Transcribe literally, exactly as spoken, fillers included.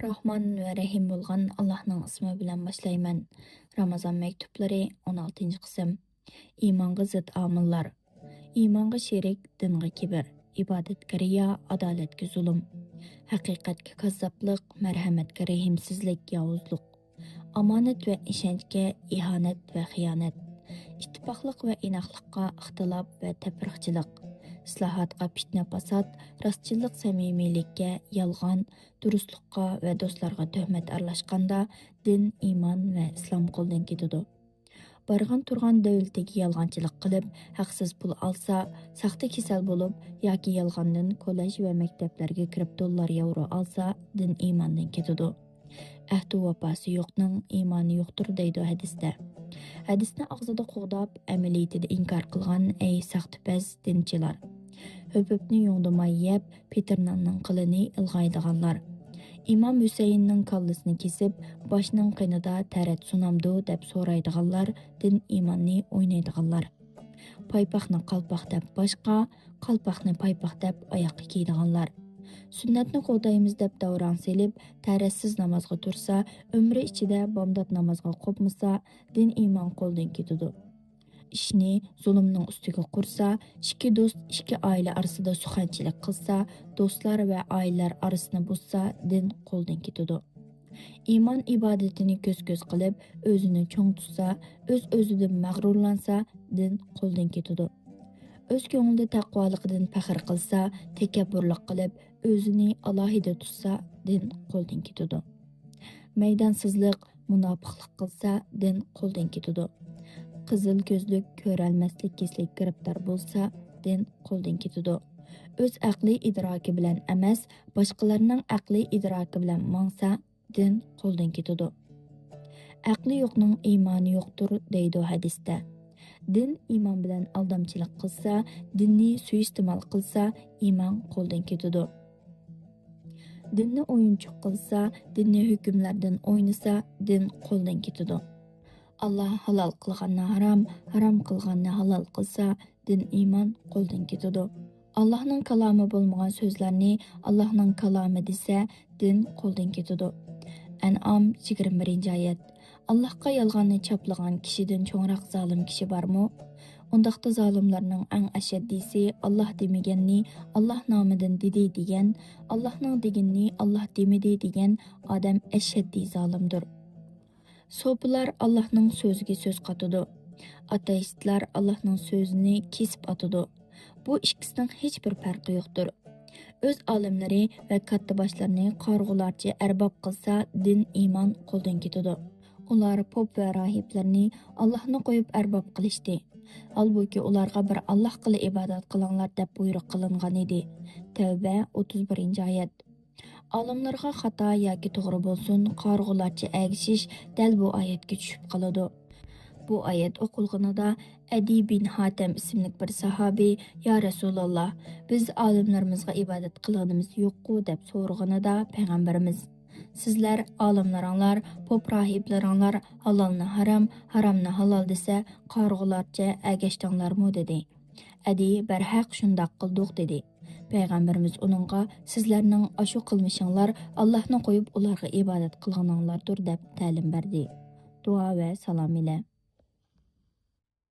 راھمان ۋە رەھىم بولغان ئاللاھنىڭ ئىسمى بىلەن باشلايمەن. رامازان مەكتۇبلىرى، ئون ئالتىنچى قىسىم. ئىمانغا زىت ئامىللار. ئىمانغا شېرىك، دىنغا كىبىر، ئىبادەتكە رىيا، ئادالەتكە زۇلۇم، ھەقىقەتكە كاززاپلىق، مەرھەمەتكە رەھىمسىزلىك، ياۋۇزلۇق، ئامانەت ۋە ئىشەنچكە ئىھانەت ۋە خىيانەت، ئىتتىپاقلىق ۋە ئىناقلىققا ئىختىلاپ ۋە تەپرىقىچىلىك، ئىسلاھاتقا پىتنە-پاسات، راستچىللىق سەمىمىيلىككە يالغان، دۇرۇسلۇققا ۋە دوستلارغا تۆھمەت ئارىلاشقاندا، دىن، ئىمان ۋە ئىسلام قولدىن كېتىدۇ. بارغان تۇرغان دۆلىتىگە يالغانچىلىق قىلىپ، ھەقسىز پۇل ئالسا، ساختا كېسەل بولۇپ ياكى يالغاندىن كوللېج ۋە مەكتەپلەرگە كىرىپ دوللار ياۋرو ئالسا، دىن ئىماندىن كېتىدۇ. ئەھدى ۋاپاسى يوقنىڭ ئىمانى يوقتۇر دەيدۇ ھەدىستە. ھەدىسنى ئاغزىدا قوغداپ، ئەمەلىيىتىدە ئىنكار قىلغان ئەي ساختىپەز دىنچىلار. ھۆپۈپنى يۇڭدىماي يەپ، پېتىر ناننىڭ قىلىنى ئىلغايدىغانلار. ئىمام ھۈسەيىننىڭ كاللىسىنى كېسىپ، باشنىڭ قېنىدا تەرەت سۇنامدۇ دەپ سورايدىغانلار، دىن ئىماننى ئوينايدىغانلار. پايپاقنى قالپاق دەپ باشقا، قالپاقنى پايپاق دەپ ئاياققا كىيىدىغانلار. سۈننەتنى قوغدايمىز دەپ داۋراڭ سېلىپ، تەرەتسىز نامازغا تۇرسا، ئۆمرى ئىچىدە بامدات نامازغا قوپمىسا، دىن ئىمان قولدىن كېتىدۇ. ئىشنى زۇلۇمنىڭ ئۈستىگە قۇرسا، ئىككى دوست، ئىككى ئائىلە ئارىسىدا سۇخەنچىلىك قىلسا، دوستلار ۋە ئائىلىلەر ئارىسىنى بۇزسا، دىن قولدىن كېتىدۇ. ئىمان ئىبادىتىنى كۆز-كۆز قىلىپ، ئۆزىنى چوڭ تۇتسا، ئۆز-ئۆزىدىن مەغرۇرلانسا، دىن قولدىن كېتىدۇ. ئۆز كۆڭلىدە تەقۋالىقىدىن پەخىر قىلسا، تەكەببۇرلۇق قىلىپ، ئۆزىنى ئالاھىدە تۇتسا، دىن قولدىن كېتىدۇ. مەيدانسىزلىق، مۇناپىقلىق قىلسا، دىن قولدىن كېتىدۇ. قىزىل كۆزلۈك، كۆرەلمەسلىك كېسىلىگە گىرىپتار بولسا، دىن قولدىن كېتىدۇ. ئۆز ئەقلىي ئىدراكى بىلەن ئەمەس، باشقىلارنىڭ ئەقلىي ئىدراكى بىلەن ماڭسا، دىن قولدىن كېتىدۇ. ئەقلى يوقنىڭ ئىمانى يوقتۇر دەيدۇ ھەدىستە. دىن ئىمان بىلەن ئالدامچىلىق قىلسا، دىننى سۇيىستېمال قىلسا، ئىمان قولدىن كېتىدۇ. دىننى ئويۇنچۇق قىلسا، دىننى ھۆكۈملەردىن ئوينىسا، دىن قولدىن كېتىدۇ. ئاللا ھالال قىلغاننى ھارام، ھارام قىلغاننى ھالال قىلسا، دىن ئىمان قولدىن كېتىدۇ. ئاللاھنىڭ كالامى بولمىغان سۆزلەرنى ئاللاھنىڭ كالامى دېسە، دىن قولدىن كېتىدۇ. ئەنئام، يىگىرمە بىرىنچى ئايەت. ئاللاھقا يالغاننى چاپلىغان كىشىدىن چوڭراق زالىم كىشى بارمۇ؟ ئۇنداقتا زالىملارنىڭ ئەڭ ئەشەددىيسى ئاللاھ دېمىگەننى ئاللاھ نامىدىن دېدى دېگەن، ئاللاھنىڭ دېگىنىنى ئاللاھ دېمىدى دېگەن ئادەم ئەشەددىي زالىمدۇر. سوپىلار ئاللاھنىڭ سۆزىگە سۆز قاتىدۇ. ئاتېئىستلار ئاللاھنىڭ سۆزىنى كېسىپ ئاتىدۇ. بۇ ئىككىسىنىڭ ھېچبىر پەرقى يوقتۇر. ئۆز ئالىملىرى ۋە كاتتىباشلىرىنى قارىغۇلارچە ئەرباب قىلسا، دىن ئىمان قولدىن كېتىدۇ. ئۇلار پوپ ۋە راھىبلىرىنى ئاللاھنى قويۇپ ئەرباب قىلىشتى. ھالبۇكى، ئۇلارغا بىر ئاللاھقىلا ئىبادەت قىلىڭلار دەپ بۇيرۇق قىلىنغان ئىدى. تەۋبە، ئوتتۇز بىرىنچى ئايەت. ئالىملارغا خاتا ياكى توغرا بولسۇن، قارىغۇلارچە ئەگىشىش دەل بۇ ئايەتكە چۈشۈپ قالىدۇ. بۇ ئايەت ئوقۇلغىنىدا ئەدى بىن ھاتەم ئىسىملىك بىر ساھابى: «يا رەسۇلاللا، بىز ئالىملىرىمىزغا ئىبادەت قىلغىنىمىز يوققۇ؟» دەپ سورىغىنىدا پەيغەمبىرىمىز: «سىزلەر ئالىملىرىڭلار، پوپ راھىبلىرىڭلار ھالالنى ھارام، ھارامنى ھالال دېسە، قارىغۇلارچە ئەگەشتىڭلارمۇ؟» دېدى. ئەدى: «بەرھەق، شۇنداق قىلدۇق» دېدى. پەيغەمبىرىمىز ئۇنىڭغا: «سىزلەرنىڭ ئاشۇ قىلمىشىڭلار ئاللاھنى قويۇپ ئۇلارغا ئىبادەت قىلغىنىڭلاردۇر» دەپ تەلىم بەردى. دۇئا ۋە سالام ئىلە.